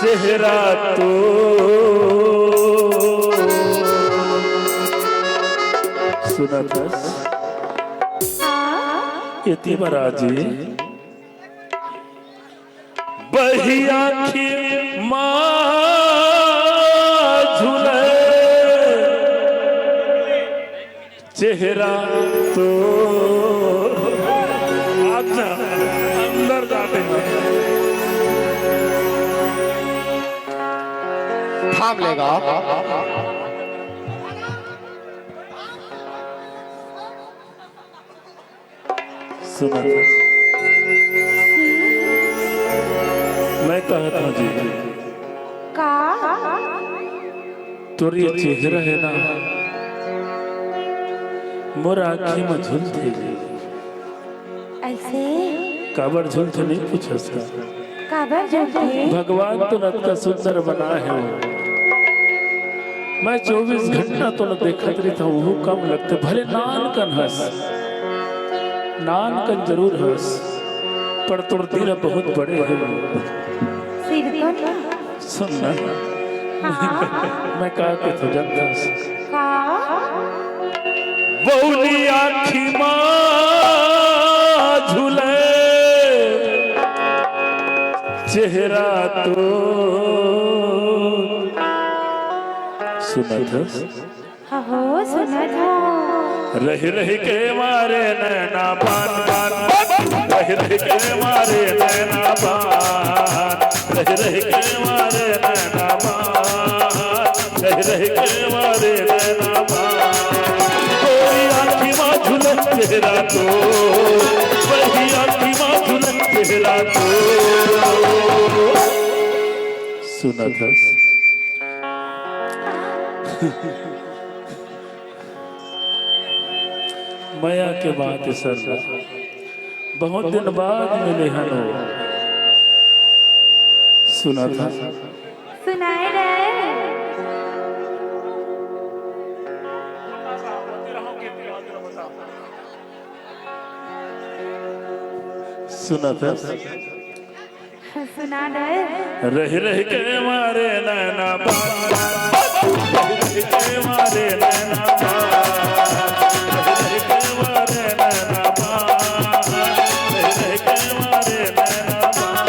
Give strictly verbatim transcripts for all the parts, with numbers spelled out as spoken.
चेहरा तो सुनत हस। हाँ। एती बर आजी बही आँखी मा झूले चेहरा तो। अच्छा, अंदर जाते हैं। थाम लेगा। सुना था। मैं कहत हूँ जी। का? तोर ये चेहरा है ना, मोर आँखी में झूलथे। ऐसे? काबर झूलथे नहीं पूछस का? काबर झूलथे? भगवान तो अतका सुंदर बनाए हे वो। मैं चौबीस घंटा तोला देखत रहिथंव, वो कम लगथे, भले नान कन हस, नान कन जरूर हस, पर तोर दिल बहुत बड़े हे। सिर तो नहीं। सुन ना। हाँ। मैं का कहिथंव जानथस? का? बउनी आँखी मा झूले चेहरा तो। सुनत हस? हाँ हो, सुनत हँव। रहि रहि के मारे नैना बान बान बान, रहि रहि के मारे नैना बान, रहि रहि के मारे नैना बान, रहि रहि के मारे नैना बान। तोरी आँखी मा झूले चेहरा तो, वही आँखी मा झूले चेहरा तो। सुनत हस? मया के बात हे सर, बहुत दिन बाद मिले हन वो। सुनत हस? सुनाए रे। सुनत हस? सुना दे। रहि रहि के मारे नैना बान, रहि रहि के मारे नैना बान, रहि रहि के मारे नैना बान, रहि रहि के मारे नैना बान।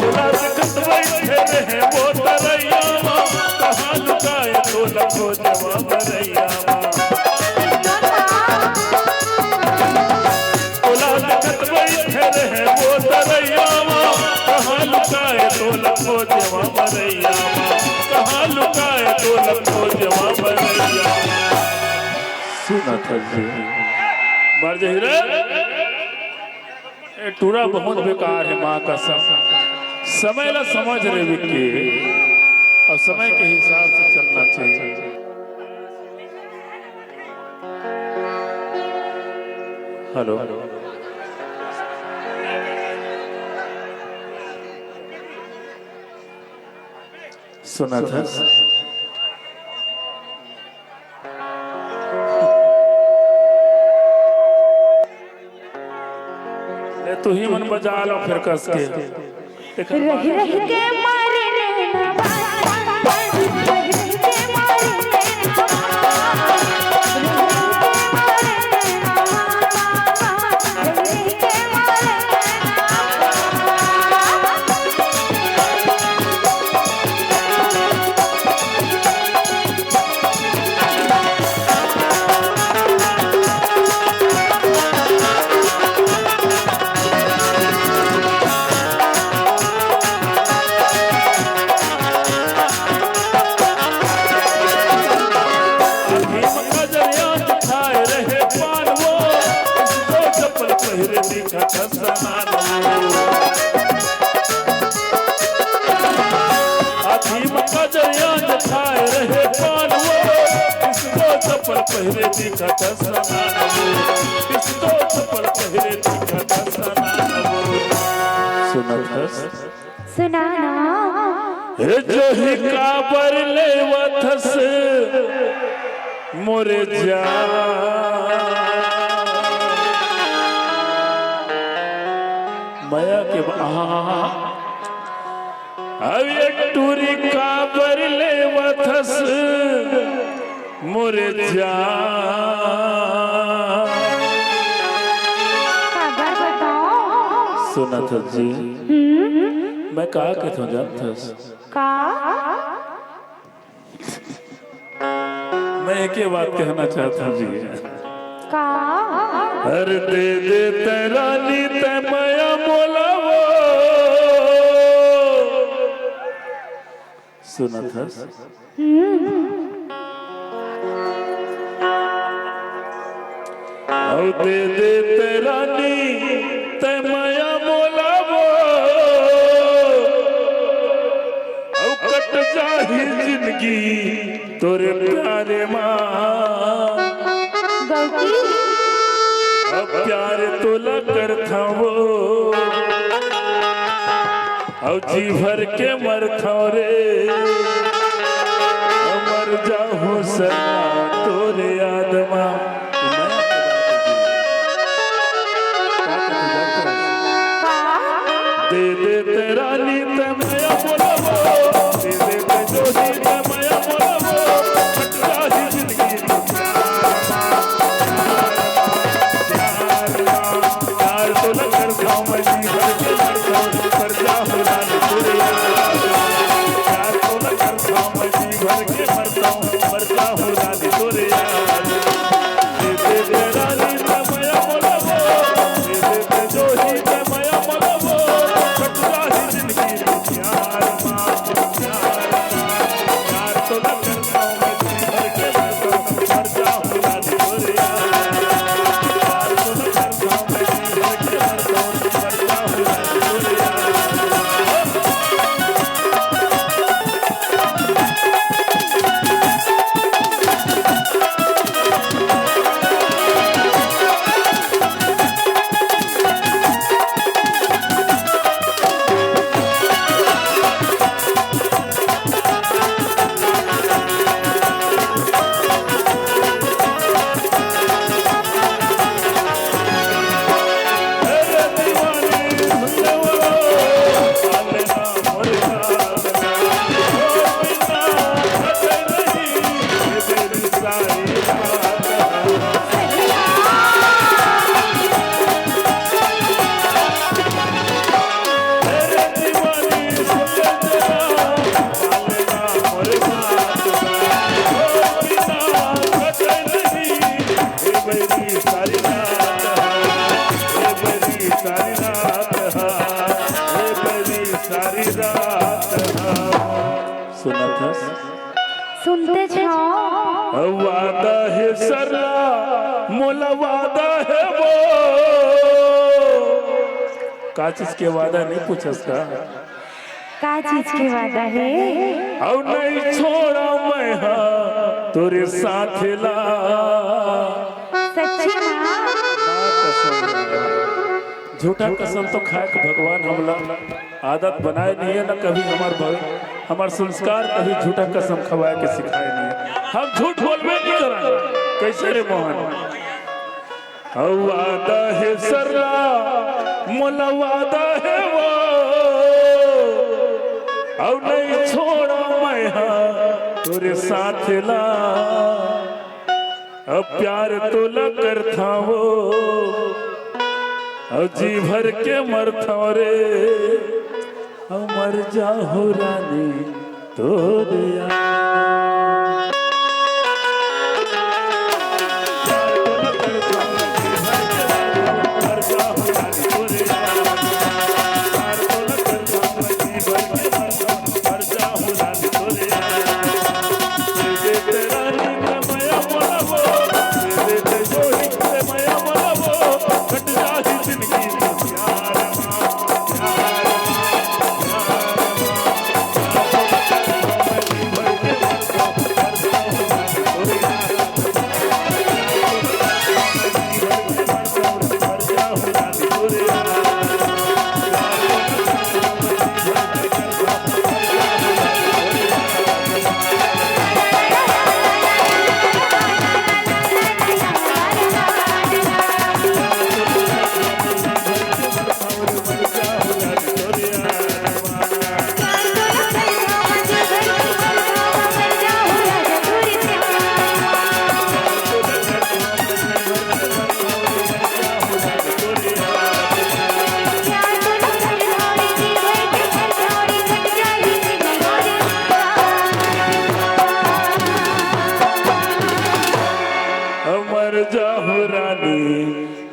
तोला देखत बइठे रहे वो तरैया मा, कहाँ लुकाए तोला खोजवा मरैया मा। तोला देखत बइठे रहे वो तरैया मा, कहाँ लुकाए तोला खोजवा मरैया मा, कहाँ लुकाए तोला खोजवा मरैया मा। सुनत हस जी। मर जाही रे। ए टूरा बहुत बेकार हे, माँ कसम। समय ला समझ रे विक्की, अउ समय के हिसाब से चलना चाहिए। हेलो, सुनत हस? ले, तुही मन बजा लो फेर कस के। देखा रहि रहि के मारे नैना बान, रहि रहि के मारे नैना बान, रहि रहि के मारे नैना बान, रहि रहि के मारे नैना बान। आँखी म काजर आँच छाए रहे पान वो, दो चप्पल पहिरे दिखत हस समान वो। आँखी म काजर आँच छाए रहे पान वो, दो चप्पल पहिरे दिखत हस समान वो। तो चप्पल पहिरे दिखत सना नवो। सुनत हस? सुना ना। हे जोही काबर लेवथस मोरे जान। मया के बा-, आहा। अब ये टूरी काबर लेवथस मोरे जान। काबर बताओ? सुनत हस जी, हम्म? मैं का कहत हूँ जानत हस? का? मैं एक ही बात कहना चाहता हूँ जी। का? अरे दे दे तै रानी तै मया मोला वो। सुनत हस? हम्म। अउ दे दे तै रानी तै मया मोला वो। अउ कट जाही जिनगी तोरे प्यारे मा। गलती। अब प्यार तोला करथंव वो। अउ जी भर के मरथंव रे, अउ मर जाहूं सदा तोरे याद मा। दे दे तै रानी तै मया मोला वो, दे दे तै जोही तै मया मोला वो, कट जाही जिनगी तो प्यार मा, प्यार मा। प्यार तोला करथंव मैं जी भर के मरथंव, मर जाहूं रानी तोरे याद। प्यार तोला करथंव मैं जी भर के मरथंव, मर जाहूं रानी तोरे याद। दे दे तै रानी तै मया मोला वो, दे दे तै जोही तै मया मोला वो, कट जाही जिनगी तो प्यार मा, प्यार मा। प्यार तोला करथंव मैं जी भर के मरथंव, मर जाहूं रानी तोरे याद। प्यार तोला करथंव मैं जी भर के मरथंव, मर जाहूं रानी तोरे याद। सुनत हस? सुनतेच हंव। वादा हे सरला, मोला वादा हे वो। का चीज के वादा नइ पूछस का? का चीज के वादा हे? अउ नइ छोड़ंव मैं हा तोरे साथ ला। सच्ची मा? झूठा कसम तो खाए के भगवान हमला आदत बनाए नइ हे, न कभी हमर भव-, हमर संस्कार कभी झूठा कसम खवाए के सिखाए नइ हे। हम झूठ बोलबे नइ करन। कइसे रे मोहन? अउ वादा हे सरला, मोला वादा हे वो, अउ नइ छोड़ंव मैं हा तोरे साथ ला। अब प्यार तोला करथंव वो, अउ जी भर के मरथंव रे, अउ मर जाहूं रानी तोरे याद।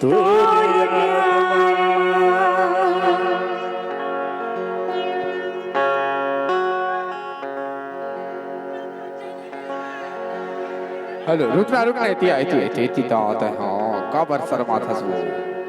तोरे हेलो, रुकना, रुकना, एती आ, एती, एती, एती, दा, दा, हाँ, काबर शर्माथस वो?